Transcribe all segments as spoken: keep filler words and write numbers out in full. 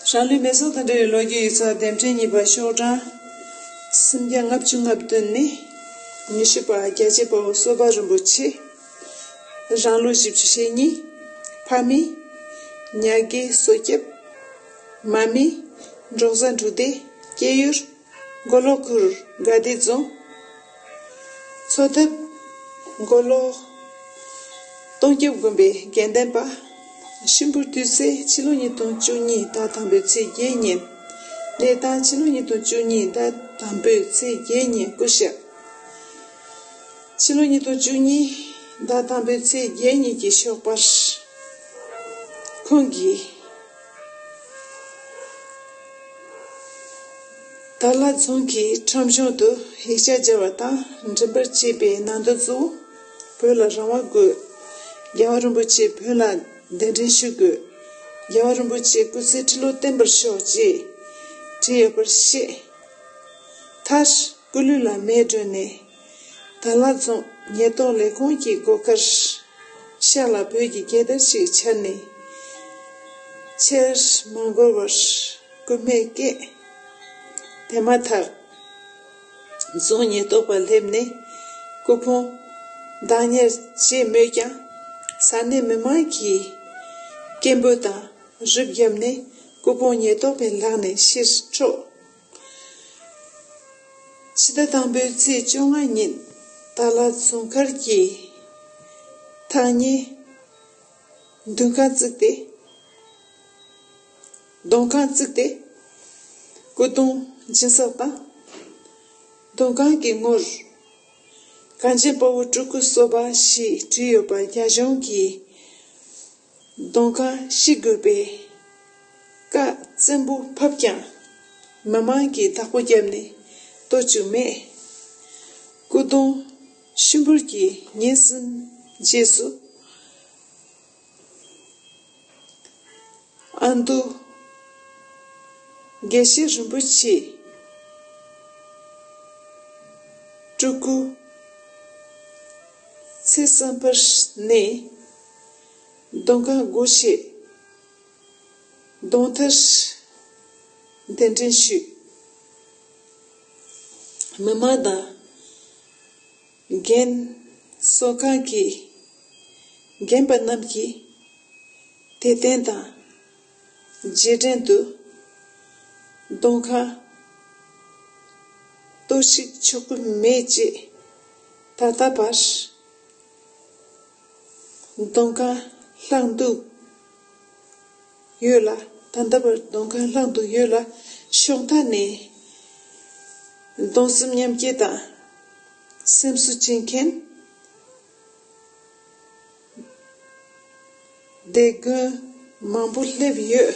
རང་ལུས་མེ་སྲེག་དང་འབྲེལ་བའི་ལོ་རྒྱུས་ཡིག་ཚགས་དེབ་ཕྲེང་གཉིས་པ་ཤོག་གྲངས་སུམ་བརྒྱ་ལྔ་བཅུ་ང་བདུན་ནས། ཉི་ཤུ་པ་རྒྱལ་གཅེས་དཔའ་བོ་སོག་པ་རིན་པོ་ཆེ། རང་ལོ་བཞི་བཅུ་ཞེ་གཉིས། ཕ་མེས། ཉ་རྒན་སོ་སྐྱབས། མ་མེས། འབྲོག་བཟའ་འབྲུག་སྡེ། སྐྱེས་ཡུལ། མགོ་ལོག་ཁུལ་དགའ་བདེ་རྫོང་། འཚོ་ཐབས། མགོ་ལོག་སྟོང་སྐྱབས་དགོན་པའི་དགེ་འདུན་པ། ཤིང་ཕུར་དུས་ཚོད་ཕྱི་ལོ་ཉིས་སྟོང་བཅུ་གཉིས་ཟླ་དང་པོའི་ཚེས་བརྒྱད་ཉིན། གནས་སྟངས་ཕྱི་ལོ་ཉིས་སྟོང་བཅུ་གཉིས་ཟླ་དང་པོའི་ཚེས་བརྒྱད་ཉིན་སྐུ་གཤེགས། ཕྱི་ལོ་ཉིས་སྟོང་བཅུ་གཉིས་ཟླ་དང་པོའི་ཚེས་བརྒྱད་ཉིན་གྱི་ཞོགས་པར། ཁོང་གིས། དར་ལག་རྫོང་གི་ཁྲོམ་གཞུང་དུ་ཡིག་ཆ་སྦྱར་བ་དང་འགྲེམས་སྤེལ་བྱས་པའི་ནང་དོན་གཙོ་བོ། བོད་ལ་རང་དབང་དགོས། རྒྱལ་བ་རིན་པོ་ཆེ་བོད་ལ་གདན་འདྲེན་ཞུ་དགོས། རྒྱལ་བ་རིན་པོ་ཆེ་སྐུ་ཚེ་ཁྲི་ལོ་བརྟན་པར་ཤོག་ཅེས་བྲིས་ཡོད་པར་བཤད། མཐར་སྐུ་ལུས་ལ་མེ་སྒྲོན་ནས། དར་ལག་རྫོང་ཉེན་རྟོག་ལས་ཁུངས་ཀྱི་སྒོ་ཁར། ཤར་ལ་བོད་ཀྱི་རྒྱལ་དར་ཞིག་འཕྱར་ནས། ཆེར་མ་འགོར་བར་སྐུ་སྨད་བསྐྱལ། དེ་མ་ཐག་རྫོང་ཉེན་རྟོག་པ་སླེབས་ནས་སྐུ་ཕུང་བདག་གཉེར་བྱེད་མོད་ཀྱང་། ས་གནས་མི་མང་གིས་སྐད་འབོད་དང་རུབ་བརྒྱབ་ནས་སྐུ་ཕུང་ཉེན་རྟོག་པའི་ལག་ནས་ཕྱིར་འཕྲོག། ཕྱི་ཟླ་དང་པོའི་ཚེས་བཅོ་ལྔ་ཉིན་དར་ལག་རྫོང་མཁར་གྱི་ཐག་ཉེ་མདུན་ཁང་བརྩིགས་ཏེ། གདོང་ཁང་བརྩིགས་ཏེ། སྐུ་གདུང་སྦྱིན་སྲེག་དང་། གདོང་ཁང་གི་ངོར། གངས་ཅན་དཔའ་བོ་སྤྲུལ་སྐུ་སོགས་པ་ཞེས་བྲིས་ཡོད་པ། རྒྱ་གཞུང་གིས་གདོང་ཁང་བཤིག་དགོས་པའི་བཀའ་བཙན་པོ་ཕབ་ཀྱང་། མི་མང་གིས་བདག་པོ་བརྒྱབ་ནས་གཏོར་བཅུག་མེད། སྐུ་གདུང་ཤིང་ཕུར་གྱི་ཉིན་གསུམ་རྗེས་སུ། ཨ་མདོ་དགེ་བཤེས་རིན་པོ་ཆེ་སྤྲུལ་སྐུ་ཚེ་བསམ་འཕེལ་ནས་གདོང་ཁང་སྒོ་ཕྱེ། གདོང་མཐར་གདན་འདྲེན་ཞུས། མི་མང་དང་། རྒན་གསོ་ཁང་གི་རྒན་པ་རྣམས་ཀྱིས་དད་རྟེན་དང་རྗེས་དྲན་དུ་གདོང་ཁ་གཏོར་བཤིག་ཆོག་གི་མེད་ཅེས་ད་ལྟ་བར་གདོང་ཁ་ལྷག་འདུག་ཡོད་ལ། ད་ལྟ་བར་གདོང་ཁ་ལྷག་འདུག་ཡོད་ལ། ཕྱོགས་མཐའ་ནས་གདུང་སེམས་མཉམ་སྐྱེད་དང་སེམས་གསོ་བྱེད་མཁན་སྡེ་དགོན་མང་པོ་སླེབས་ཡོད།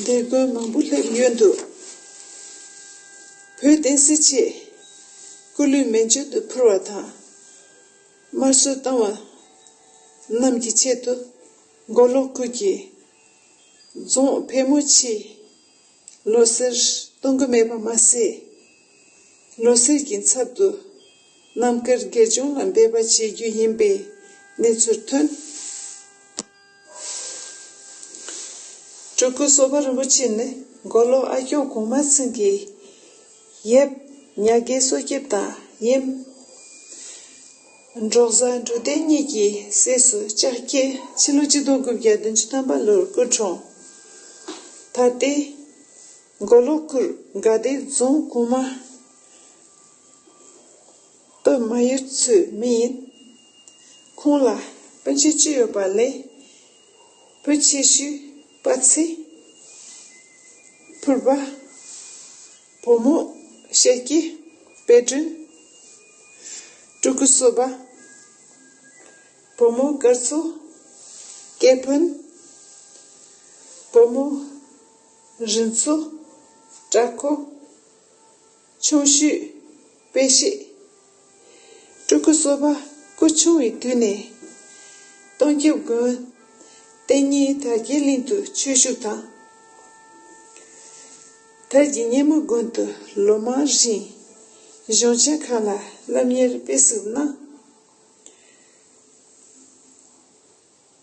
སྡེ་དགོན་མང་པོ་སླེབས་ཡོད་འདུག་བོད་བསྟན་སྲིད་ཆེད་སྐུ་ལུས་མེ་མཆོད་དུ་ཕུལ་བ་དང་། དམར་གསོད་བཏང་བ་རྣམས་ཀྱི་ཆེད་དུ་མགོ་ལོག་ཁུལ་གྱི་རྫོང་ཕལ་མོ་ཆེའི་ལོ་གསར་གཏོང་གི་མེད་པ་མ་ཟད། ལོ་གསར་གྱི་ཚབ་ཏུ་རྣམ་དཀར་དགེ་སྦྱོང་ལ་འབེབས་པ་བྱེད་རྒྱུ་ཡིན་པའི་གནས་ཚུལ་ཐོན། སྤྲུལ་སྐུ་སོག་པོ་རིན་པོ་ཆེ་ནི་མགོ་ལོག་ཨ་སྐྱོང་གོང་མ་ཚང་གི་ཡབ་ཉ་རྒན་གསོ་སྐྱབས་དང་ཡུམ་འབྲོག་བཟའ་འབྲུག་སྡེ་གཉིས་ཀྱི་སྲས་སུ་ལྕགས་ཁྱི། ཕྱི་ལོ་ཆིག་སྟོང་དགུ་བརྒྱ་བདུན་ཅུ་ཐམ་པ་ལོར་སྐུ་འཁྲུངས། ད་ལྟའི་མགོ་ལོག་ཁུལ་དགའ་བདེ་རྫོང་གོང་མ་སྟོད་མ་ཡུལ་ཚོའི་མི་ཡིན། ཁོང་ལ་སྤུན་མཆེད་བཅུ་ཡོད་པ་ལས། བུ་ཆེ་ཤོས་དཔའ་ཚེ། ཕུར་པ། བུ་མོ་ཤེལ་སྐྱིད། དཔལ་སྒྲོན། སྤྲུལ་སྐུ་སོག་པོ། བུ་མོ་དཀར་མཚོ། སྐལ་ཕུན། བུ་མོ་རིག་མཚོ། བཀྲ་ཁོ། ཆུང་ཤོས་དཔལ་བཤེས། སྤྲུལ་སྐུ་སོག་པོ་སྐུ་ཆུང་བའི་དུས་ནས་སྟོང་སྐྱབས་དགོན་བསྟན་གཉིས་དར་རྒྱས་གླིང་དུ་ཆོས་ཞུགས་དང་། དར་གྱི་སྙེ་མོ་དགོན་དུ་ལོ་མང་རིང་གཞུང་ཆེན་ཁག་ལ་སློབ་གཉེར་སྤེལ་གཟིགས་གནང་།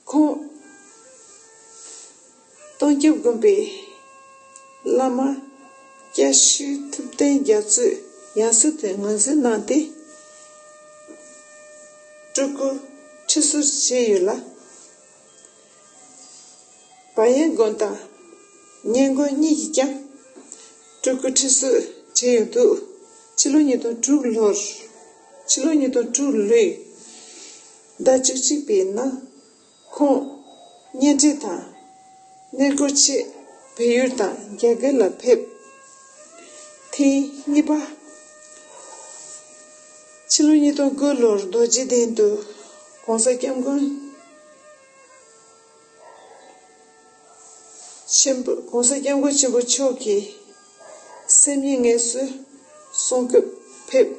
ཁོང་སྟོང་སྐྱབས་དགོན་པའི་བླ་མ་སྐྱ་ཤོད་ཐུབ་བསྟན་རྒྱ་མཚོས་ཡང་སྲིད་དུ་ངོས་འཛིན་གནང་སྟེ། སྤྲུལ་སྐུ་ཁྲི་གསོལ་བྱས་ཡོད་ལ། བ་ཡན་དགོན་དང་སྙན་དགོན་གཉིས་ཀྱིས་ཀྱང་སྤྲུལ་སྐུ་ཁྲི་གསོལ་བྱས་ཡོད་འདུག་ཕྱི་ལོ་ཉིས་སྟོང་དྲུག་ལོར། ཕྱི་ལོ་ཉིས་སྟོང་དྲུག་ལོའི་ཟླ་བཅུ་གཅིག་པའི་ནང་ཁོང་གཉེན་སྒྲིག་དང་གནས་སྐོར་ཆེད་བལ་ཡུལ་དང་རྒྱ་གར་ལ་ཕེབས། ཐེངས་གཉིས་པ། ཕྱི་ལོ་ཉིས་སྟོང་དགུ་ལོར་རྡོ་རྗེ་གདན་དུ་༸གོང་ས་༸སྐྱབས་མགོན་ཆེན་པོ་༸གོང་ས་༸སྐྱབས་མགོན་ཆེན་པོ་མཆོག་གི་སེམས་ཉིད་ངལ་གསོའི་གསུང་སྐབས་ཕེབས།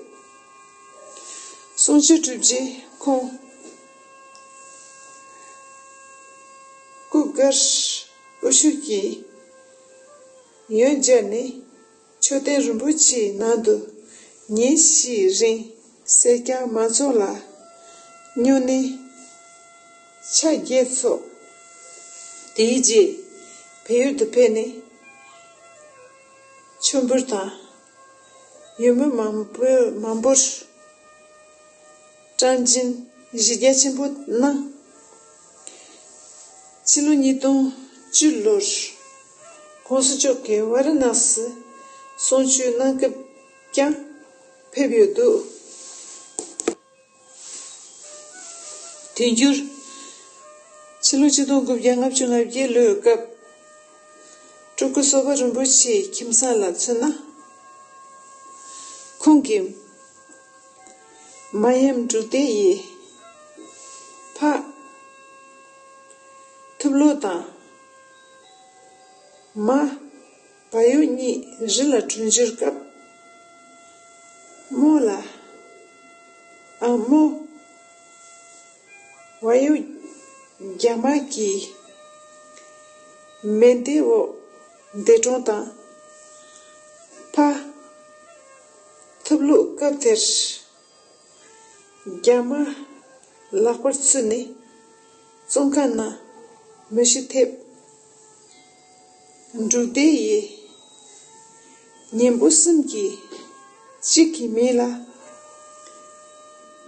གསུང་ཆོས་གྲུབ་རྗེས་ཁོང་སྐུ་དཀར་དབུ་བཞུགས་ཀྱི་ཡོན་སྦྱར་ནས། མཆོད་རྟེན་རིན་པོ་ཆེའི་ནང་དུ་ཉིན་བཞིའི་རིང་སེར་སྐྱ་མང་ཚོགས་ལ་སྨྱུང་གནས་ཆ་བརྒྱད་འཚོགས། དེའི་རྗེས་བལ་ཡུལ་དུ་ཕེབས་ནས་མཆོད་འབུལ་དང་ཡོད་མེད་མང་པོ་མང་པོར་སྤྲང་སྦྱིན་གཞི་རྒྱ་ཆེན་པོ་གནང་། ཕྱི་ལོ་ཉིས་སྟོང་བཅུ་ལོར་༸གོང་ས་མཆོག་གིས་ཝཱ་ར་ཎ་སི་གསུང་ཆོས་གནང་སྐབས་ཀྱང་ཕེབས་ཡོད་འདུག་དུས་འགྱུར། ཕྱི་ལོ་ཆིག་སྟོང་དགུ་བརྒྱ་ལྔ་བཅུ་ང་བརྒྱད་ལོའི་སྐབས། སྤྲུལ་སྐུ་བསོད་པ་རིན་པོ་ཆེའི་ཁྱིམ་ཚང་ལ་མཚོན་ན། ཁོང་གིས་མ་ཡུམ་འབྲུག་སྡེ་ཡི་ཕ་ཐུབ་བློ་དང་། མ་བ་ཡོ་གཉིས་རི་ལ་བྲོས་འབྱོར་སྐབས། རྨོ་ལ། ཨ་རྨོ་བ་ཡོ་རྒྱ་དམར་གྱི་མེ་མདའི་འོག་འདས་གྲོངས་དང་། ཕ་ཐུབ་བློ་སྐབས་དེར། རྒྱ་དམར་ལག་པར་ཚུད་ནས་བཙོན་ཁང་ནང་མེ་ཤི་ཐེབས། འབྲུག་སྡེ་ཡི་གཉེན་པོ་གསུམ་གྱིས་གཅིག་གི་མིང་ལ་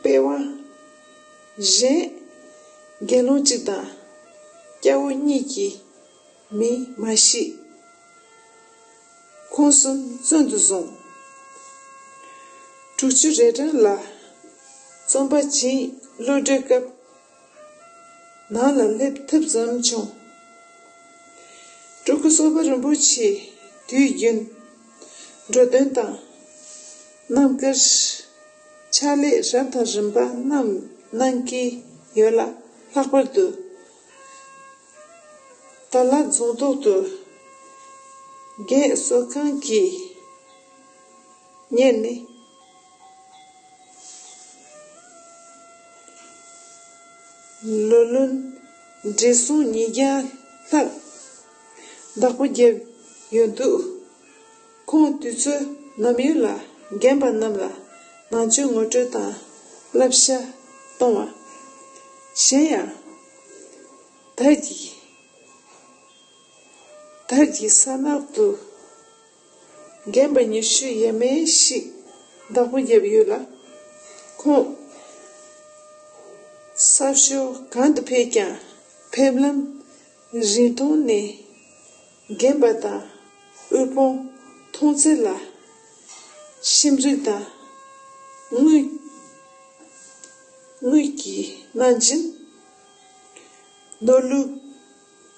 པད་དབང་། གཞན་དགེ་སློང་གཅིག་དང་སྐྱ་བོ་གཉིས་ཀྱི་མིང་མ་ཤེས། ཁོང་གསུམ་བཙོན་དུ་བཟུང་། དྲུག་ཅུ་རེ་གྲངས་ལ་བཙོན་པ་བྱིངས་གློད་གྲོལ་སྐབས་ནང་ལ་སླེབས་ཐུབ་ཙམ་བྱུང་། སྤྲུལ་སྐུ་བསོད་པ་རིན་པོ་ཆེའི་དུས་རྒྱུན་འགྲོ་དོན་དང་རྣམ་དཀར། ཕྱག་ལས་རབ་དང་རིམ་པ་རྣམས་གནང་གི་ཡོད་ལ། ལྷག་པར་དུ་དར་ལག་རྫོང་ཐོག་ཏུ་རྒན་གསོ་ཁང་གི་གཉེར་ནས་ལོ་ལོན་བགྲེས་སོང་ཉིས་བརྒྱ་ལྷག་བདག་པོ་བརྒྱབ་ཡོད་འདུག་ཁོང་དུས་ཚོད་ནམ་ཡོད་ལ་རྒན་པ་རྣམས་ལ་ནང་ཆོས་ངོ་སྤྲོད་དང་བསླབ་བྱ་གཏོང་བ། གཞན་ཡང་དར་གྱི་དར་གྱི་ས་ནག་ཏུ་རྒན་པ་ཉི་ཤུ་ཡས་མས་ཤིག་བདག་པོ་བརྒྱབ་ཡོད་ལ། ཁོང་ས་ཕྱོགས་གང་དུ་ཕེབས་ཀྱང་ཕེབས་ལམ་རིང་ཐུང་ནས་རྒན་པ་དང་དབུལ་ཕོངས་མཐོང་ཚད་ལ་ཤེས་རིག་དང་དངུལ་དངུལ་གྱི་གནང་སྦྱིན། ནོར་ལུག་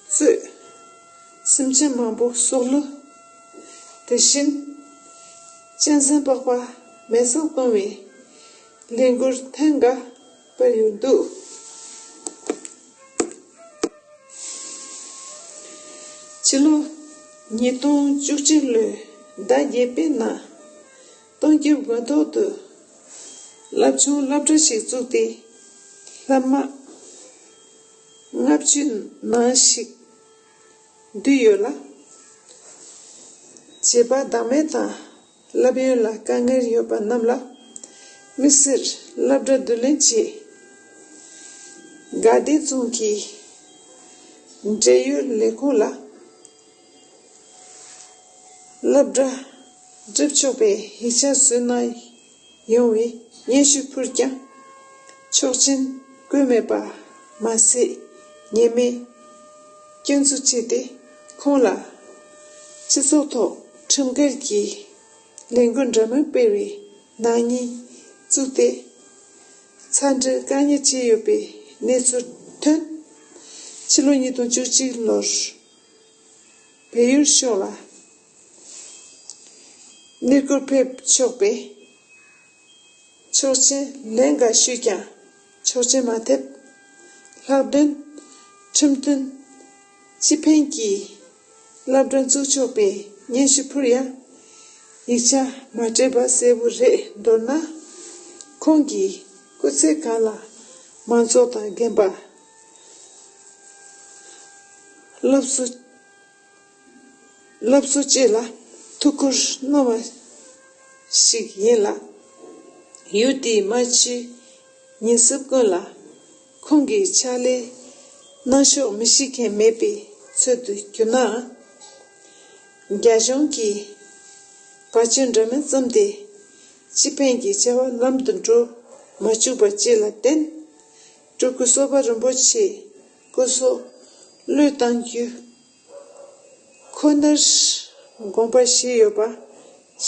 གཙོས་སེམས་ཅན་མང་པོ་སྲོག་བླུ། དེ་བཞིན་གཅན་གཟན་པགས་པ་མེ་སྲེག་གཏོང་བའི་ལས་འགུལ་ཐེངས་འགའ་སྤེལ་ཡོད་འདུག་ཕྱི་ལོ་ཉིས་སྟོང་བཅུ་གཅིག་ལོའི་ཟླ་བརྒྱད་པའི་ནང་སྟོང་སྐྱིབས་དགོན་ཐོག་ཏུ་བསླབ་ཆུང་སློབ་གྲྭ་ཞིག་བཙུགས་ཏེ་བསླབ་མ་ལྔ་བཅུ་ནང་ཞིག་འདུས་ཡོད་ལ། བྱིས་པ་བདག་མེད་དང་བསླབ་ཡོན་ལ་དཀའ་ངལ་ཡོད་པ་རྣམས་ལ་དམིགས་བསལ་སློབ་གྲྭ་བསྡུ་ལེན་བྱས། དགའ་ལྡན་རྫོང་གི་ འབྲེལ་ཡོད་ལས་ཁུངས་ལ་སློབ་གྲྭ་འགྲིམ་ཆོག་པའི་ཡིག་ཆ་བཟོས་གནང་ཡོང་བའི་སྙན་ཞུ་ཕུལ་ཀྱང་ཆོག་མཆན་བཀོད་མེད་པ་མ་ཟད། ཉེས་མེད་སྐྱོན་འཛུགས་བྱས་ཏེ། ཁོང་ལ་སྤྱི་ཚོགས་ཐོག་ཁྲིམས་འགལ་གྱི་ལས་འགུལ་འདྲ་མིན་སྤེལ་བའི་ནག་ཉེས་བཙུགས་ཏེ། ཚ་འདྲི་བཀག་ཉར་བྱས་ཡོད་པའི་གནས་ཚུལ་ཐོན། ཕྱི་ལོ་ཉིས་སྟོང་བཅུ་གཅིག་ལོར་བལ་ཡུལ་ཕྱོགས་ལ་གནས་སྐོར་ཕེབས་ཆོག་པའི་ཆོག་མཆན་ལན་འགའ་ཞུས་ཀྱང་ཆོག་མཆན་མ་ཐེབས། ལྷག་དོན་ཁྲིམས་མཐུན་སྤྱི་ཕན་གྱི་སློབ་གྲྭ་འཛུགས་ཆོག་པའི་སྙན་ཞུ་ཕུལ་ཡང་ཡིག་ཆ་མ་སྤྲད་པ་གསལ་པོ་རེད། མདོར་ན། ཁོང་གིས་སྐུ་ཚེ་གང་ལ་མང་ཚོགས་དང་རྒན་པ། སློབ་གསོ། སློབ་གསོ་བཅས་ལ་ཐུགས་ཁུར་གནང་བ་ཞིག་ཡིན་ལ། ཡུལ་དེའི་རྨ་ཆུའི་ཉེན་སྲུང་ཀུན་ལ་ཁོང་གིས་ཕྱག་ལས་གནང་ཕྱོགས་མི་ཤེས་མཁན་མེད་པའི་ཚོད་དུ་གྱུར་ནའང་། རྒྱ་གཞུང་གིས་བར་ཆད་འདྲ་མིན་བརྩམས་ཏེ། སྤྱི་ཕན་གྱི་བྱ་བ་ལམ་དུ་འགྲོ་མ་བཅུག་པ་བཅས་ལ་བརྟེན། སྤྲུལ་སྐུ་སོག་པོ་རིན་པོ་ཆེའི་སྐུ་སྲོག་བློས་བཏང་རྒྱུ་ཁོ་ནར་དགོངས་པ་བཞེས་ཡོད་པ་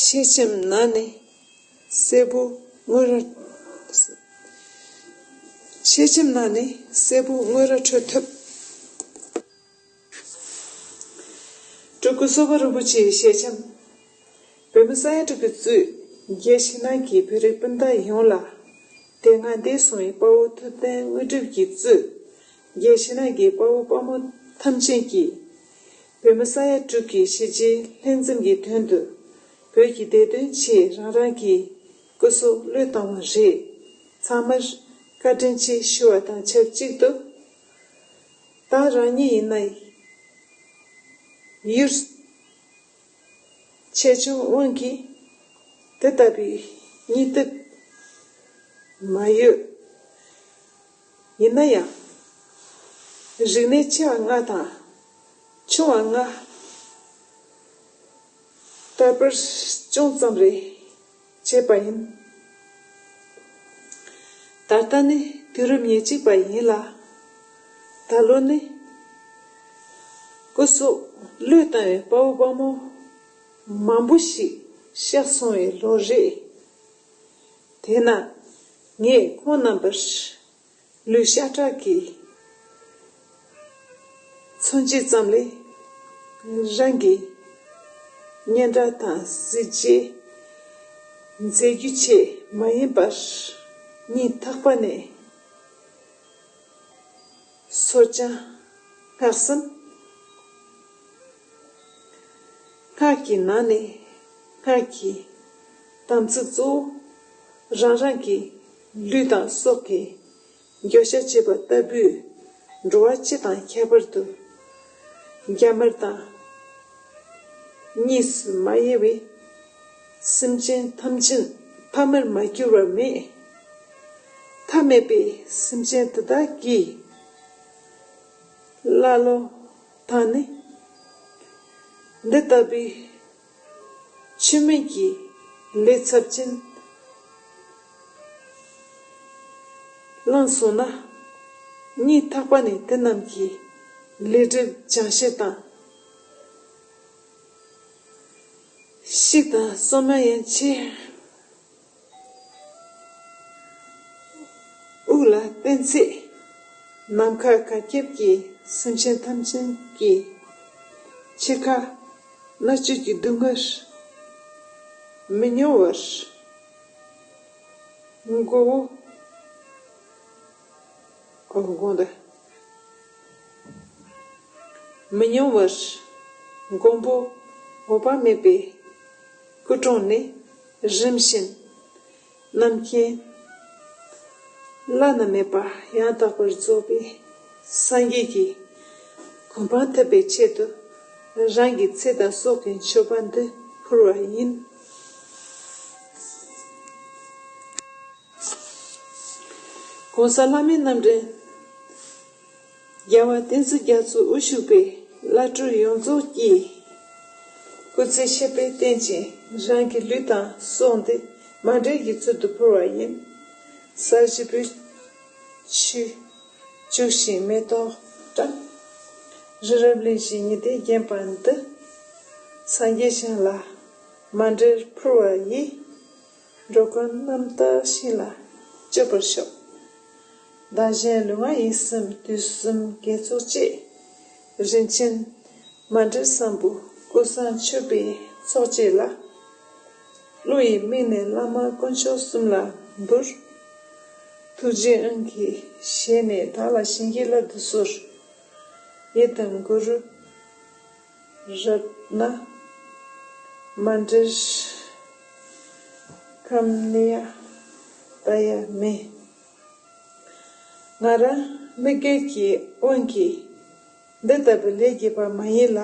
ཞལ་ཆེམས་ནང་ནས་གསལ་པོ་ངོ་ར། ཞལ་ཆེམས་ནང་ནས་གསལ་པོ་ངོ་ར་འཕྲོད་ཐུབ། སྤྲུལ་སྐུ་སོག་པོ་རིན་པོ་ཆེའི་ཞལ་ཆེམས། བོད་མི་ས་ཡ་དྲུག་གིས་གཙོས་རྒྱལ་ཕྱི་ནང་གི་བོད་རིགས་སྤུན་ཟླ་ཡོངས་ལ། དེ་སྔ་འདས་སོང་བའི་དཔའ་བོ་ཐུབ་བསྟན་དངོས་གྲུབ་ཀྱིས་གཙོས་རྒྱལ་ཕྱི་ནང་གི་དཔའ་བོ་དཔའ་མོ་ཐམས་ཅད་ཀྱིས། བོད་མི་ས་ཡ་དྲུག་གི་གཞིས་བྱེས་ལྷན་འཛོམས་ཀྱི་དོན་དུ། བོད་ཀྱི་བདེ་དོན་ཆེད་རང་རང་གི་སྐུ་སྲོག་བློས་བཏང་བ་རེད། ཚང་མར་བཀའ་དྲིན་ཆེ་ཞུ་བ་དང་ཆབས་ཅིག་ཏུ། ད་རང་ཉིད་ཡིན་ན་ཡུལ་ཆེ་ཆུང་དབང་གིས་དེ་ལྟ་བུའི་སྙིང་སྟོབས་མ་ཡོད། ཡིན་ན་ཡང་། རིག་གནས་ཆེ་བ་ལྔ་དང་ཆུང་བ་ལྔ་དར་སྤེལ་ཅུང་ཙམ་རེ་བྱས་པ་ཡིན། ད་ལྟ་ནི་དུས་རབས་ཉེར་གཅིག་པ་ཡིན་ལ། ད་ལོ་ནི་སྐུ་སྲོག་བློས་བཏང་བའི་དཔའ་བོ་དཔའ་མོ་མང་པོ་ཞིག་གཤེགས་སོང་བའི་ལོ་རེད། དེས་ན་ངས་ཁོང་རྣམ་པར་ལུས་ཤ་ཁྲག་གི་མཚོན་བྱེད་ཙམ་ལས། རང་གི་སྙན་གྲགས་དང་གཟི་བརྗིད་འཛིན་རྒྱུ་ཆེད་མ་ཡིན་པར། སྙིང་ཐག་པ་ནས་གསོ་སྦྱང་སྔགས་གསུམ། སྔགས་ཀྱི་ནང་ནས་སྔགས་ཀྱི་དམ་ཚིག་གཙོ་བོ་རང་རང་གི་ལུས་དང་སྲོག་གི་འགྱོད་བཤགས་བྱེད་པ་ལྟ་བུས། འགྲོ་བ་སྤྱི་དང་ཁྱད་པར་དུ་རྒྱ་དམར་དང་གཉིས་སུ་མ་དབྱེ་བའི་སེམས་ཅན་ཐམས་ཅད་ཕ་མར་མ་གྱུར་བར་མེད། མཐའ་མེད་པའི་སེམས་ཅན་དེ་དག་གིས་ཀླ་ཀློ་དང་ནི། འདི་ལྟ་བུའི་ཆོས་མེད་ཀྱི་ལས་ཚབས་ཆེན་བླངས་སོང་ན། སྙིང་ཐག་པ་ནས་དེ་རྣམས་ཀྱི་ལས་སྒྲིབ་སྦྱང་བཤད་དང་། ཤིག་དང་གསོ་སྨན་ཡན་ཆད། དབུགས་ལ་བརྟེན་ཚེ། ནམ་མཁའ་གར་ཁྱབ་ཀྱི་སེམས་ཅན་ཐམས་ཅད་ཀྱི་ཕྱི་ཁ་མནར་གཅོད་ཀྱི་སྡུག་བསྔལ་མི་མྱོང་བར་མགོ་བོ། ཨོ། དགོངས་དག་མི་མྱོང་བར་མགོན་པོ་འོད་དཔག་མེད་པའི་སྐུ་དྲུང་ནས་རིམ་བཞིན་རྣམ་མཁྱེན་བླ་ན་མེད་པ་ཡང་དག་པར་རྫོགས་པའི་སངས་རྒྱས་ཀྱི་གོ་འཕང་ཐོབ་པའི་ཆེད་དུ་རང་གི་ཚེ་དང་སྲོག་གི་མཆོད་པ་འདི་ཕུལ་བ་ཡིན། ༸གོང་ས་ལྷ་མིའི་རྣམ་འདྲེན་ རྒྱལ་བ་བསྟན་འཛིན་རྒྱ་མཚོ་དབུ་བཞུགས་པའི་བླ་སྤྲུལ་ཡོངས་རྫོགས་ཀྱིས། སྐུ་ཚེ་ཞབས་པད་བརྟན་ཅིང་རང་གི་ལུས་དང་སྲོག་འདི་མ་འབྲལ་གྱི་ཚུལ་དུ་ཕུལ་བ་ཡིན། ས་གཞི་པོའི་ཆུ་བྱུགས་ཤིང་མེ་ཏོག་བཀྲམ། རི་རབ་གླིང་བཞི་ཉི་ཟླས་བརྒྱན་པ་འདི། སངས་རྒྱས་ཞིང་ལ་མ་འབྲལ་ཕུལ་བ་ཡིས། འགྲོ་ཀུན་རྣམ་དག་ཞིང་ལ་སྤྱོད་པར་ཤོག། བདག་གཞན་ལུས་ངག་ཡིད་གསུམ་དུས་གསུམ་དགེ་ཚོགས་བཅས། རིན་ཆེན་མཎྜལ་བཟང་པོ་ཀུན་བཟང་མཆོད་པའི་ཚོགས་བཅས་ལ། བློ་ཡི་དམིགས་ནས་བླ་མ་དཀོན་མཆོག་གསུམ་ལ་འབུལ། ཐུགས་རྗེའི་དབང་གིས་བཞེས་ནས་བདག་ལ་བྱིན་གྱིས་བརླབ་ཏུ་གསོལ། ཡི་དམ་གུ་རུ་རཏྣ་མཎྜལ་ཀམ་ནེ་ཡ་ཏ་ཡ་མེ། ང་རང་མི་དགེ་གི་དབང་གིས་འདི་ལྟ་བུའི་ལས་བགྱིས་པ་མ་ཡིན་ལ།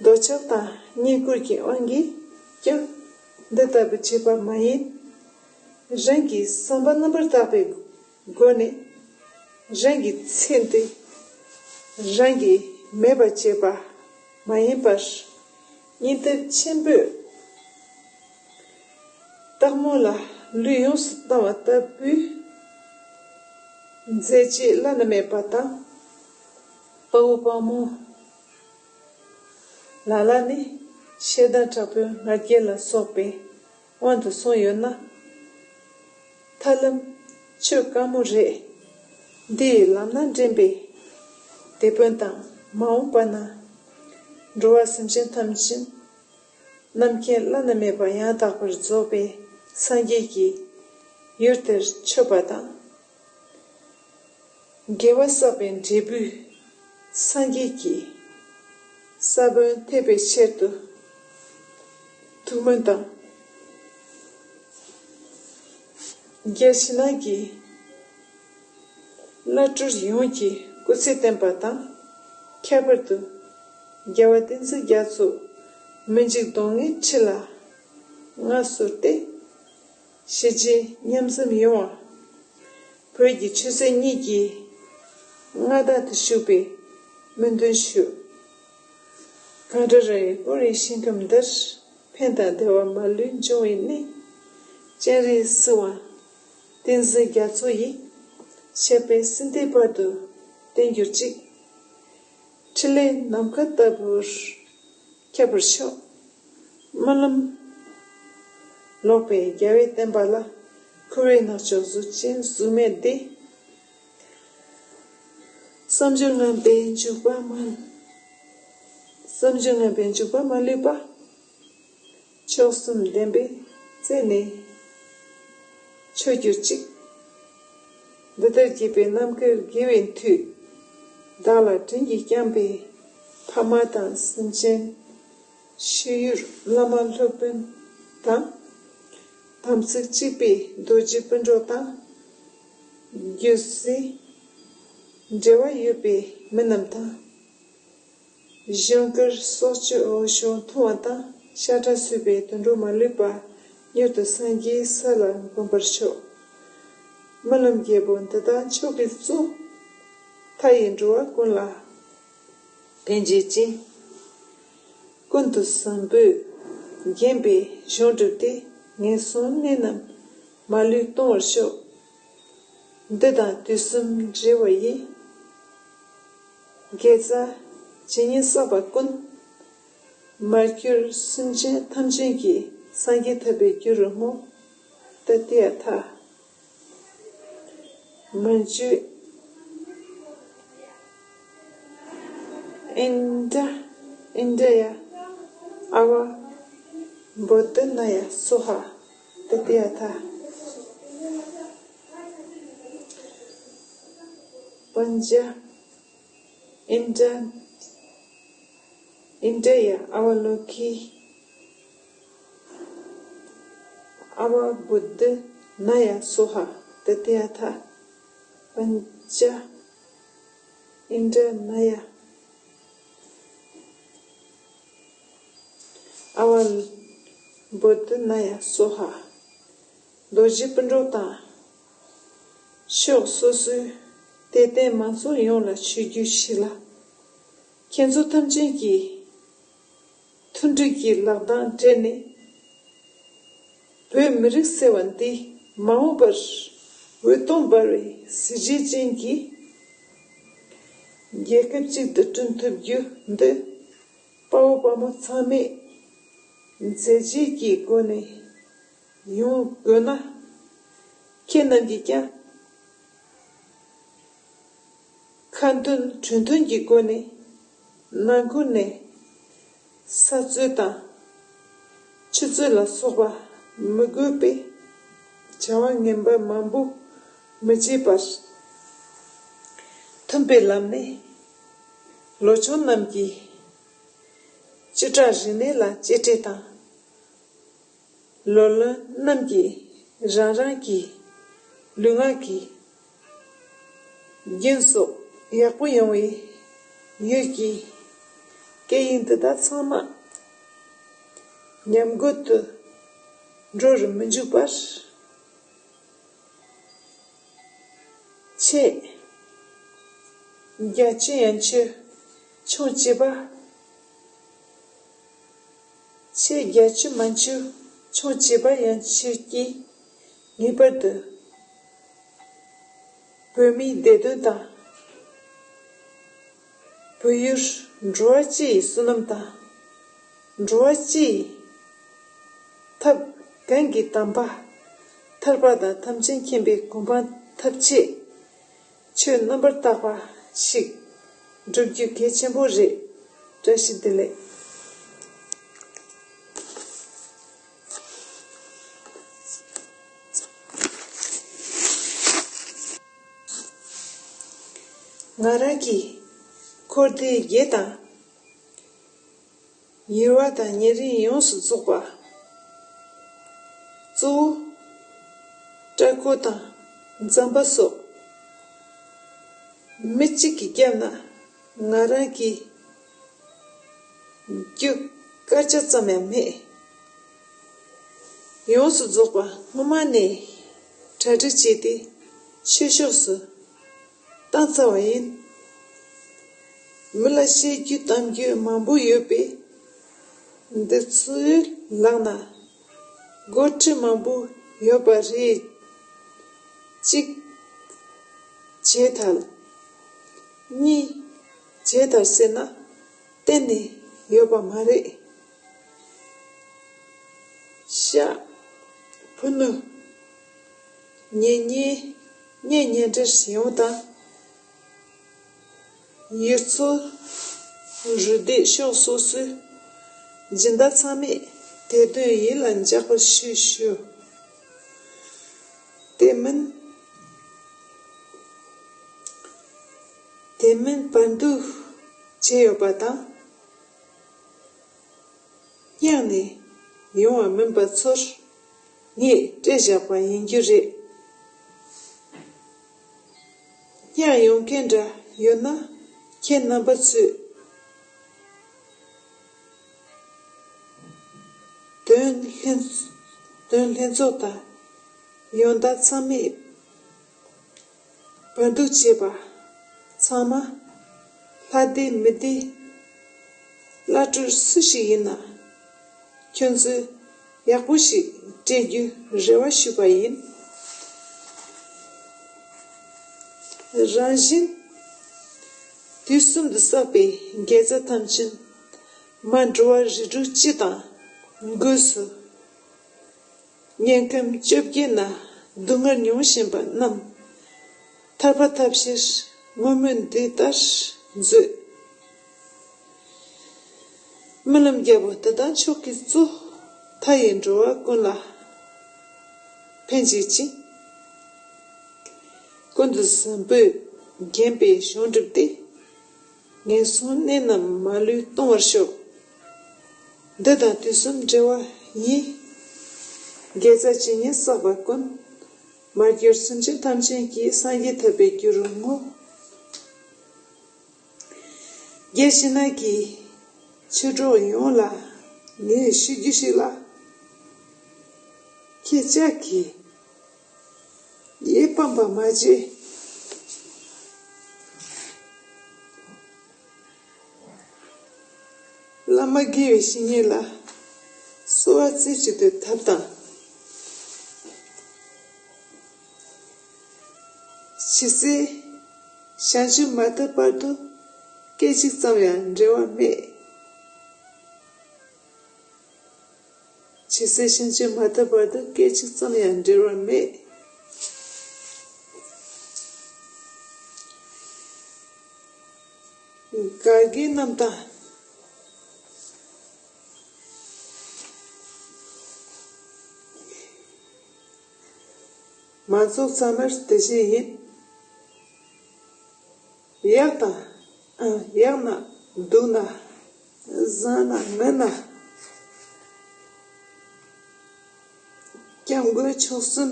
འདོད་ཆགས་དང་བསྙེན་བཀུར་གྱི་དབང་གིས་ཀྱང་འདི་ལྟ་བུ་བྱས་པ་མ་ཡིན། རང་གི་བསམ་པ་རྣམ་པར་དག་པའི་སྒོ་ནས་རང་གི་ཚེ་འདི་རང་གིས་མེད་པར་བྱས་པ་མ་ཡིན་པར། སྙིང་སྟོབས་ཆེན་པོས་སྟག་མོ་ལ་ལུས་ཡོངས་སུ་བཏང་བ་ལྟ་བུའི་མཛད་རྗེས་བླ་ན་མེད་པ་དང་། དཔའ་བོ་དཔའ་མོ་ལ་ལ་ནི་ཤེས་ལྡན་དྲག་པོའི་ང་རྒྱལ་ལ་སོགས་པའི་དབང་དུ་སོང་ཡོད་ན། ཐར་ལམ་ཆོས་དཀའ་མོ་རེད། འདི་ཡི་ལམ་སྣ་འདྲེན་པའི་དེད་དཔོན་དང་མ་འོངས་པ་ན་འགྲོ་བ་སེམས་ཅན་ཐམས་ཅད་རྣམ་མཁྱེན་བླ་ན་མེད་པ་ཡང་དག་པར་རྫོགས་པའི་སངས་རྒྱས་ཀྱི་ཡུལ་དེར་མཆོད་པ་དང་། དགེ་བ་བསགས་པའི་འབྲས་བུས་སངས་རྒྱས་ཀྱི་ས་བོན་ཐེབས་པའི་ཆེད་དུ་ཐུགས་སྨོན་དང་། རྒྱལ་ཕྱི་ནང་གི་བླ་སྤྲུལ་ཡོངས་ཀྱི་སྐུ་ཚེ་བརྟན་པ་དང་། ཁྱད་པར་དུ་རྒྱལ་བ་བསྟན་འཛིན་རྒྱ་མཚོ་མི་འཇིགས་གདོང་ལྔའི་ཁྲི་ལ་མངའ་གསོལ་ཏེ། ཞི་བྱེད་མཉམ་འཛོམས་ཡོང་བ། བོད་ཀྱི་ཆོས་སྲིད་གཉིས་ཀྱི་མངའ་བདག་ཏུ་བཞུགས་པའི་སྨོན་འདུན་ཞུ། གངས་ལྗོངས་རི་ཡི་སྐོར་བའི་ཞིང་ཁམས་འདིར། ཕན་དང་བདེ་བ་མ་ལུས་འབྱུང་བའི་གནས། སྤྱན་རས་གཟིགས་དབང་བསྟན་འཛིན་རྒྱ་མཚོ་ཡི། ཞབས་པད་སྲིད་མཐའི་བར་དུ་བརྟན་གྱུར་ཅིག། ཕྲིན་ལས་ནམ་མཁའ་ལྟ་བུར་ཁྱབ་པར་ཤོག། སྨོན་ལམ་ལོག་པའི་རྒྱལ་བའི་བསྟན་པ་ལ། འཁོར་བའི་རྣག་ཆུ་གཟུགས་ཅན་གཟུགས་མེད་འདི། བསམ་སྦྱོར་ངན་པའི་འཇུག་པ་མ། བསམ་སྦྱོར་ངན་པའི་འཇུག་པ་མ་ལུས་པ། མཆོག་གསུམ་བདེན་པའི་རྩེ་ནས་ཆོད་གྱུར་ཅིག། འདི་ལྟར་བགྱིས་པའི་རྣམ་དཀར་དགེ་བའི་མཐུས། བདག་ལ་དྲིན་གྱིས་བསྐྱངས་པའི་ཕ་མ་དང་སེམས་ཅན་ཤེས་ཡོན་བླ་མ་སློབ་དཔོན་དང་། དམ་ཚིག་གཅིག་པའི་རྡོ་རྗེ་སྤུན་གྲོགས་དང་། རྒྱུད་བཟང་འབྲེལ་བ་ཡོད་པའི་མི་རྣམས་དང་། གཞུང་བཀུར་སྲོག་གཅོད་འོས་སྦྱོར་མཐོང་བ་དང་། ཤ་ཁྲག་གསོད་པའི་དུད་འགྲོ་མ་ལུས་པ། མྱུར་དུ་སངས་རྒྱས་ས་ལ་འགོད་པར་ཤོག། སྨོན་ལམ་རྒྱལ་པོ་འདི་དག་མཆོག་གིས་གཙོས། མཐའ་ཡས་འགྲོ་བ་ཀུན་ལ་ཕན་བྱེད་ཅིང་། ཀུན་ཏུ་བཟང་པོས་བརྒྱན་པའི་གཞུང་གྲུབ་སྟེ། ངན་སོང་གནས་རྣམས་མ་ལུས་སྟོང་བར་ཤོག། འདི་དང་དུས་གསུམ་འབྲེལ་བ་ཡི། དགེ་རྩ་ཇི་སྙེད་བསགས་པ་ཀུན། མར་གྱུར་སེམས་ཅན་ཐམས་ཅད་ཀྱི། སངས་རྒྱས་ཐོབ་པའི་རྒྱུ་རུ་བསྔོ། ཏདྱ་ཐཱ། མཉྫུ་ཨིནྡྲ་ཨིནྡྲ་ཡ་ཨ་བ་བོ་དྷ་ན་ཡ་སྭཱ་ཧཱ། ཏདྱ་ཐཱ། པཉྫ་ཨིནྡྲ་ཨིནྡྲ་ཡ་ཨ་བ་ལོ་ཀི་ཨ་བ་བོ་དྷ་ན་ཡ་སྭཱ་ཧཱ། ཏདྱ་ཐཱ། པཉྫ་ཨིནྡྲ་ན་ཡ་ཨ་བ་བོ་དྷ་ན་ཡ་སྭཱ་ཧཱ། རྡོ་རྗེ་སྤུན་གྲོགས་དང་། ཕྱོགས་སོ་སོའི་ དད་ལྡན་མང་ཚོགས་ཡོངས་ལ་ཞུ་རྒྱུ་ཞིག་ལ། ཁྱེད་ཚོ་ཐམས་ཅད་ཀྱིས་མཐུན་སྒྲིལ་གྱི་ལག་གདང་སྦྲེལ་ནས། བོད་མི་རིགས་ཟེར་བ་འདི་མ་འོངས་པར་འོད་སྟོང་འབར་བའི་གཟི་བརྗིད་ཅན་གྱི་རྒྱལ་ཁབ་ཅིག་ཏུ་བསྐྲུན་ཐུབ་རྒྱུ་འདི། དཔའ་བོ་དཔའ་མོ་ཚང་མས་མཛད་རྗེས་ཀྱི་སྒོ་ནས་ཡོང་དགོས་ན། ཁྱེད་རྣམས་ཀྱིས་ཀྱང་ཁ་འདོན་གྲོས་འདོན་གྱི་སྒོ་ནས་ནང་ཁུལ་ནས་ས་རྩོད་དང་ཆུ་རྩོད་ལ་སོགས་པ་མི་དགོས་པའི་བྱ་བ་ངན་པ་མང་པོ་མི་བྱེད་པར། མཐུན་པའི་ལམ་ནས་ལོ་ཆུང་རྣམས་ཀྱིས་སྤྱི་བསྒྲགས་རིག་གནས་ལ་གཅེས་སྤྲས་དང་། ལོ་ལོན་རྣམས་ཀྱིས་རང་རང་གི་ལུས་ངག་གི་རྒྱུན་སོགས་ཡག་པོ་ཡོང་བའི་ཡུལ་གྱི་སྐད་ཡིག་འདི་དག་ཚང་མ་ཉམས་རྒུད་དུ་འགྲོ་རུ་མི་འཇུག་པར། ཆེད་རྒྱ་ཆེ་ཡན་ཆོད་ཆུང་བྱེད་པ། ཆེད་རྒྱ་ཆེ་མན་ཆོད་ཆུང་བྱེད་པ་ཡན་ཆོད་ཀྱིས་ངེས་པར་དུ་བོད་མིའི་བདེ་དོན་དང་། བོད་ཡུལ་འགྲོ་བ་སྤྱི་ཡི་བསོད་ནམས་དང་། འགྲོ་བ་སྤྱི་ཡི་ཐབས་གང་གི་དམ་པ་ཐར་པ་དང་ཐམས་ཅད་མཁྱེན་པའི་གོ་འཕང་ཐོབ་ཆེད། ཆོས་རྣམ་པར་དག་པ་ཞིག་བསྒྲུབ་རྒྱུ་གལ་ཆེན་པོ་རེད། བཀྲ་ཤིས་བདེ་ལེགས། ང་རང་གིས་འཁོར་འདས་བརྒྱད་དང་། ཡུར་བ་དང་ཉེ་རིང་ཡོངས་སུ་རྫོགས་པ། གཙོ་བོ་སྐྲ་ཁོ་དང་རྫམ་པ་སོགས་མི་གཅིག་གིས་བརྒྱབ་ན་ང་རང་གིས་རྒྱུ་སྐར་ཆ་ཙམ་ཡང་མེད། ཡོངས་སུ་རྫོགས་པ་སྔོན་མ་ནས་གྲ་སྒྲིག་བྱས་ཏེ་ཆོས་ཕྱོགས་སུ་བཏང་ཚར་བ་ཡིན། མི་ལ་བཤད་རྒྱུ་གཏམ་རྒྱུ་མང་པོ་ཡོད་པས། འདི་ཚོའི་ལག་ན་འགོ་ཁྲིད་མང་པོ་ཡོད་པ་རེད། གཅིག་བྱས་ཐལ། གཉིས་བྱས་ཐལ་ཟེར་ན་གཏན་ནས་ཡོད་པ་མ་རེད། ཤ། ཕུ་ནུ། གཉེན་ཉེ། གཉེན་ཉེ་འབྲེལ་ཡོང་དང་། ཡུལ་ཚོ། རུ་སྡེ་ཕྱོགས་སོ་སོའི་སྦྱིན་བདག་ཚང་མས་དེ་དོན་ཡིད་ལ་འཇགས་པར་ཞུ་ཞུ། དེ་མིན། དེ་མིན་བར་འདུག་བྱས་ཡོད་པ་དང་། སྙིང་ནས་ཡོང་བ་མིན་པ་ཚོར་ངས་སྤྲད་བཞག་པ་ཡིན་རྒྱུ་རེད། སྙིང་ཡོང་མཁན་འདྲ་ཡོད་ན་ཁྱེད་རྣམ་པ་ཚོས་དོན་ལྷན་དོན་ལྷན་ཚོགས་དང་། ཡོན་བདག་ཚང་མས་བར་འདུག་བྱས་པ་ཚང་མ་ལྷ་བདེ་མི་བདེ་བླ་སྤྲུལ་སུ་ཞིག་ཡིན་ན་ཁྱོད་ཚོས་ཡག་པོ་ཞིག་སྤྲད་རྒྱུའི་རེ་བ་ཞུས་པ་ཡིན། རང་བཞིན་དུས་གསུམ་དུ་བསགས་པའི་དགེ་རྩ་ཐམས་ཅད་མ་འགྲོ་བ་རིགས་དྲུག་སྤྱི་དང་སྒོས་སུ། དམྱལ་ཁམས་བཅོ་བརྒྱད་ན་སྡུག་བསྔལ་མྱོང་བཞིན་པ་རྣམས་ཐར་པ་ཐབས་ཤེས་བསྔོ་སྨོན་འདི་ལྟར་མཛོད། རྨི་ལམ་རྒྱལ་པོ་འདི་དག་མཆོག་གི་གཙོ། མཐའ་ཡས་འགྲོ་བ་ཀུན་ལ་ཕན་བྱེད་ཅིང་། ཀུན་ཏུ་བཟང་པོས་བརྒྱན་པའི་གཞུང་བསྒྲུབས་ཏེ། ངན་སོང་གནས་རྣམས་མ་ལུས་སྟོང་བར་ཤོག། འདི་དང་དུས་གསུམ་འབྲེལ་བ་ཡིས། དགེ་རྩ་ཇི་སྙེད་བསགས་པ་ཀུན། མར་གྱུར་སེམས་ཅན་ཐམས་ཅད་ཀྱི་སངས་རྒྱས་ཐོབ་པའི་རྒྱུ་རུ་བསྔོ། རྒྱལ་ཕྱི་ནང་གི་ཆོས་གྲོགས་ཡོངས་ལ་ངས་ཞུ་རྒྱུ་ཞིག་ལ། ཁྱེད་ཅག་གིས་ཡིད་ཕམ་པ་མ་བྱེད། བླ་མ་དགེ་བའི་བཤེས་གཉེན་ལ་གསོལ་བ་རྩེ་གཅིག་ཏུ་བཏབ་དང་། ཇི་སྲིད་བྱང་ཆུབ་མ་ཐོབ་བར་དུ་སྐད་ཅིག་ཙམ་ཡང་འབྲལ་བ་མེད། ཇི་སྲིད་བྱང་ཆུབ་མ་ཐོབ་བར་དུ་སྐད་ཅིག་ཙམ་ཡང་འབྲལ་བ་མེད། ག་གི་རྣམ་དག་མ་ཚོགས་ཚང་མར་དེ་བཞིན་ཡིན། ཡག་དང་ཡག་ན་སྡུག་ན་བཟང་ན་ངན་ན། སྐྱབས་མགོན་མཆོག་གསུམ་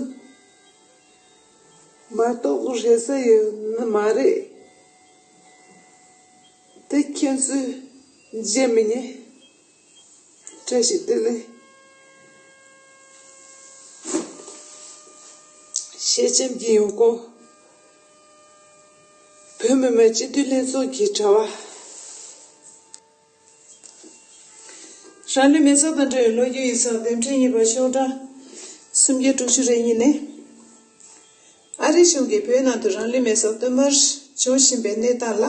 མ་གཏོགས་རེ་ས་ཡོད་ནི་མ་རེད། དེ་ཁྱེད་ཚོས་བརྗེད་མི་ཉན། བཀྲ་ཤིས་བདེ་ལེགས། ཞེ་ཆེན་གྱི་ཡོང་སྒོ། བོད་མི་མང་སྤྱི་འཐུས་ལྷན་ཚོགས་ཀྱི་དྲ་བ། རང་ལུས་མེ་སྲེག་དང་འབྲེལ་བའི་ལོ་རྒྱུས་ཡིག་ཚགས་དེབ་ཕྲེང་གཉིས་པ་ཤོག་གྲངས་སུམ་བརྒྱ་དྲུག་ཅུ་རེ་གཉིས་ནས། ཨ་རིའི་གཞུང་གིས་བོད་ནང་དུ་རང་ལུས་མེ་སྲེག་བསྟུད་མར་འབྱུང་བཞིན་པའི་གནས་སྟངས་ལ་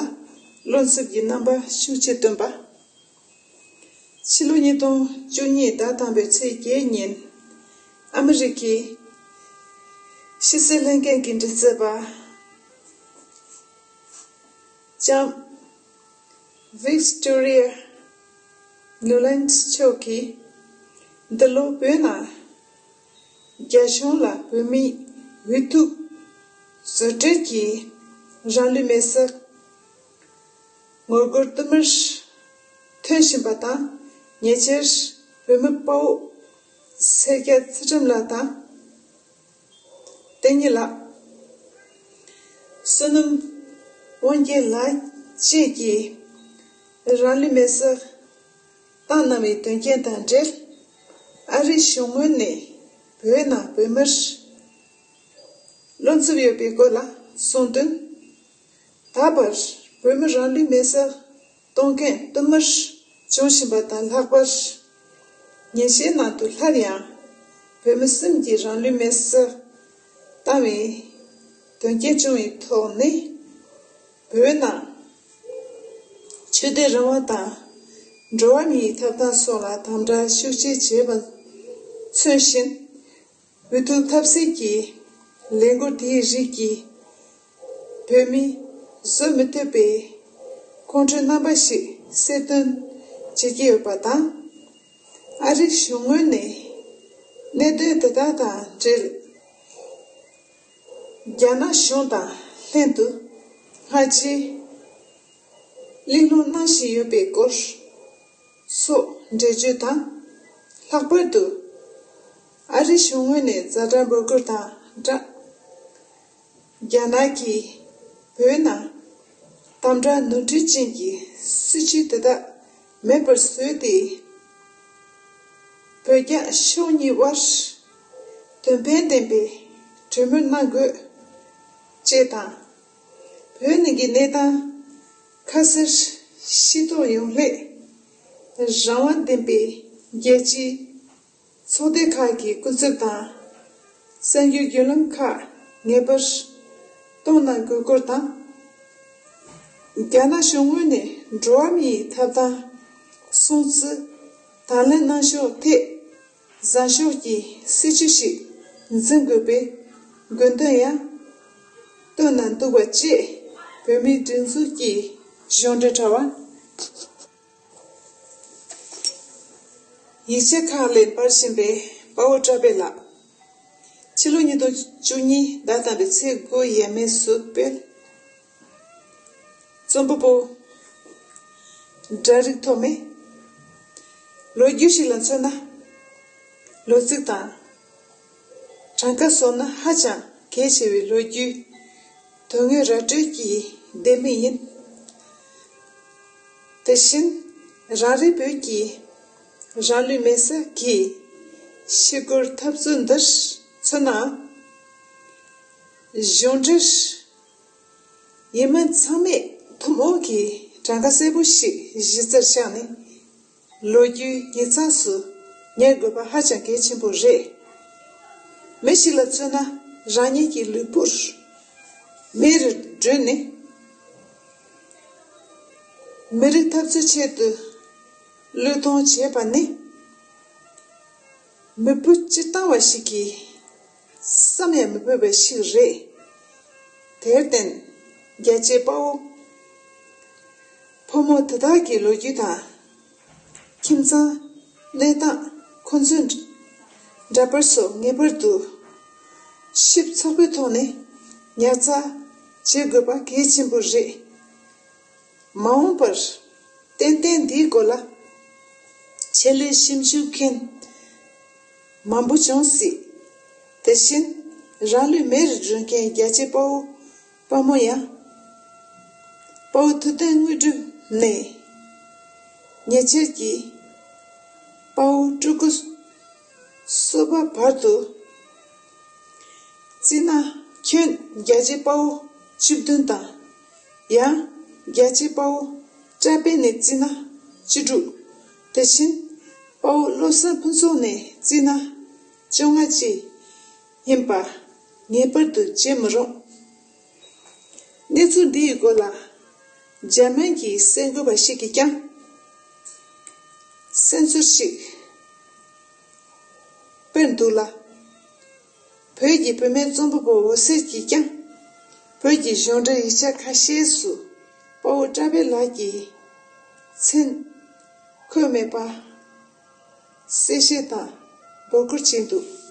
བློ་འཚབ་ཀྱི་རྣམ་པ་ཤུགས་ཆེ་བཏོན་པ། ཕྱི་ལོ་ཉིས་སྟོང་བཅུ་གཉིས་ཟླ་དང་པོའི་ཚེས་བརྒྱད་ཉིན། ཨ་མི་རི་ཀའི་ཕྱི་སྲིད་ལྷན་ཁང་གི་མགྲིན་ཚབ་པ་ལྕམ་Victoria Nuland མཆོག་གིས། འདི་ལོ་བོད་ནང་རྒྱ་གཞུང་ལ་བོད་མིའི་འོས་ཐུག་བཟོ་གྲྭ་གི་རང་ལུས་མེ་སྲེག་ངོ་རྒོལ་བསྟུད་མར་ཐོན་བཞིན་པ་དང་། ཉེ་ཆར་བོད་མི་དཔའ་བོ་སེར་སྐྱ་ཚུལ་ཁྲིམས་ལགས་དང་། བསྟན་གཉིས་ལགས། བསོད་ནམས་དབང་རྒྱལ་ལགས་བཅས་ཀྱིས་རང་ལུས་མེ་སྲེག་བཏང་གནང་བའི་དོན་རྐྱེན་དང་འབྲེལ། ཨ་རིའི་གཞུང་ངོས་ནས་བོད་ནང་བོད་མིར་བློ་འཚབ་ཡོད་པའི་སྐོར་ལ་གསུངས་དོན། ད་བར་བོད་མི་རང་ལུས་མེ་སྲེག་གཏོང་མཁན་བསྟུད་མར་བྱུང་བཞིན་པ་དང་ལྷག་པར། ཉིན་ཤས་ནང་དུ་སླར་ཡང་བོད་མི་གསུམ་གྱིས་རང་ལུས་མེ་སྲེག་བཏང་བའི་དོན་རྐྱེན་བྱུང་བའི་ཐོག་ནས། བོད་ནང་ཆོས་དད་རང་དབང་དང་འགྲོ་བ་མིའི་ཐོབ་ཐང་སོགས་ལ་དམ་དྲག་ཤུགས་ཆེ་བྱས་པ་མཚོན་བཞིན། འོས་ཐུག་ཐབས་ཟད་ཀྱི་ལས་འགུལ་དེའི་རིགས་ཀྱིས་བོད་མིས་བཟོད་མི་ཐུབ་པའི་ཁོང་ཁྲོའི་རྣམ་པ་ཞིག་གསལ་སྟོན་བྱེད་ཀྱི་ཡོད་པ་དང་། ཨ་རིའི་གཞུང་ངོས་ནས་གནད་དོན་དེ་དག་དང་འབྲེལ། རྒྱ་ནག་གཞུང་དང་ལྷན་དུ་སྔ་རྗེས་གླེང་སློང་གནང་བཞིན་ཡོད་པའི་སྐོར་སོགས་འགྲེལ་བརྗོད་དང་། ལྷག་པར་དུ་ཨ་རིའི་གཞུང་ངོས་ནས་ཛ་དྲག་འབོད་སྐུལ་དང་སྦྲགས། རྒྱ་ནག་གིས་བོད་ནང་དམ་དྲག་ནོར་འཁྲུལ་ཅན་གྱི་སྲིད་བྱུས་དེ་དག་མེད་པར་བཟོས་ཏེ། བོད་རྒྱ་ཕྱོགས་གཉིས་དབར་དོན་ཕན་ལྡན་པའི་གྲོས་མོལ་གནང་དགོས་ཅེས་དང་། བོད་ནང་གི་གནས་སྟངས་ཁ་གསལ་ཤེས་རྟོགས་ཡོང་སླད། རང་དབང་ལྡན་པའི་རྒྱལ་སྤྱིའི་ཚོགས་སྡེ་ཁག་གི་སྐུ་ཚབ་དང་། གསར་འགྱུར་བརྒྱུད་ལམ་ཁག་ངེས་པར་གཏོང་གནང་དགོས་སྐོར་དང་། རྒྱ་ནག་གཞུང་ངོས་ནས་འགྲོ་བ་མིའི་ཐོབ་ཐང་སྲུང་བརྩི་དང་ལེན་གནང་ཕྱོགས་ཐད་བཟང་ཕྱོགས་ཀྱི་སྲིད་བྱུས་ཤིག་འཛིན་དགོས་པའི་དགོས་འདུན་ཡང་བཏོན་གནང་འདུག་པ་བཅས་བོད་མིའི་སྒྲིག་འཛུགས་ཀྱི་གཞུང་འབྲེལ་དྲ་བ། ཡིག་ཆ་ཁག་ལས་པར་ཕྱིན་པའི་དཔའ་བོ་བཀྲ་བྷེ་ལགས། ཕྱི་ལོ་ཉིས་སྟོང་བཅུ་གཉིས་ཟླ་དང་པོའི་ཚེས་དགུ་ཡས་མས་སུ་སྤེལ། རྩོམ་པ་པོ། སྒྲ་རིག་ཐོགས་མེད། ལོ་རྒྱུས་ཤིག་ལ་མཚོན་ན། ལོ་ཚིགས་དང་། གྲངས་ཀ་བཟོ་ན་ཧ་ཅང་གལ་ཆེ་བའི་ལོ་རྒྱུས། དོན་དངོས་ར་སྤྲོད་ཀྱི་ལྡེ་མིག་ཡིན། དེ་བཞིན་རང་རེ་བོད་ཀྱི་རང་ལུས་མེ་སྲེག་གི་ཞི་རྒོལ་འཐབ་རྩོད་འདིར་མཚོན་ན། གཞུང་འབྲེལ་ཡིན་མིན་ཚང་མས་ཐུན་མོང་གི་གྲངས་ཀ་གསལ་པོ་ཞིག་གཞི་རྩར་བཞག་ནས། ལོ་རྒྱུས་ཉིན་མཚམས་སུ་ཉར་དགོས་པ་ཧ་ཅང་གལ་ཆེན་པོ་རེད། མི་ཞིག་ལ་མཚོན་ན། རང་ཉིད་ཀྱི་ལུས་པོར་མེ་རུ་བསྒྲོན་ནས་མི་རིགས་འཐབ་རྩོད་ཆེད་དུ་བློས་གཏོང་བྱས་པ་ནི། མི་བུ་སྤྱིར་བཏང་བ་ཞིག་གིས་བསམ་ཡང་མི་ཕོད་པ་ཞིག་རེད། དེར་བརྟེན། རྒྱལ་གཅེས་དཔའ་བོ་ཕོ་མོ་དེ་དག་གི་ལོ་རྒྱུས་དང་། ཁྱིམ་ཚང་། གནས་སྟངས། ཁོ་ཚོའི་འདྲ་པར་སོགས་ངེས་པར་དུ་ཞིབ་ཚགས་པོའི་ཐོག་ནས་ཉར་ཚགས་བྱེད་དགོས་པ་གལ་ཆེན་པོ་རེད། མ་འོངས་པར་ཏན་ཏན་འདིའི་སྐོར་ལ་ཆེད་ལས་ཞིབ་འཇུག་མཁན་མང་པོ་བྱུང་སྲིད། དེ་བཞིན་རང་ལུས་མེ་རུ་བསྒྲོན་མཁན་རྒྱལ་གཅེས་དཔའ་བོ་དཔའ་མོ་ཡང་། དཔའ་བོ་ཐུབ་བསྟན་དངོས་གྲུབ་ནས་ཉེ་ཆར་གྱི་དཔའ་བོ་སྤྲུལ་སྐུ་གསོ་པ་བར་དུ། རྩི་སྣ་ཁྱོན་རྒྱལ་གཅེས་དཔའ་བོ་བཅུ་བདུན་དང་། ཡང་རྒྱལ་གཅེས་དཔའ་བོ་བཀྲ་བྷེ་ནས་རྩི་སྣ་བཅུ་དྲུག་དེ་བཞིན་དཔའ་བོ་བློ་བཟང་ཕུན་ཚོགས་ནས་རྩི་སྣ་བཅོ་ལྔ་བཅས་ཡིན་པ་ངེས་པར་དུ་བརྗེད་མི་རུང་། གནས་ཚུལ་འདིའི་སྐོར་ལ་འཇར་མན་གྱི་གསར་འགོད་པ་ཞིག་གིས་ཀྱང་གསན་ཚུལ་ཞིག་སྤེལ་འདུག་ལ། བོད་ཀྱི་བུད་མེད་རྩོམ་པ་པོ་འོད་ཟེར་གྱིས་ཀྱང་བོད་ཀྱི་གཞུང་འབྲེལ་ཡིག་ཆ་ཁ་ཤས་སུ་དཔའ་བོ་བཀྲ་བྷེ་ལགས་ཀྱི་མཚན་འཁོད་མེད་པ་གསལ་བཤད་དང་འབོད་སྐུལ་བྱས་འདུག།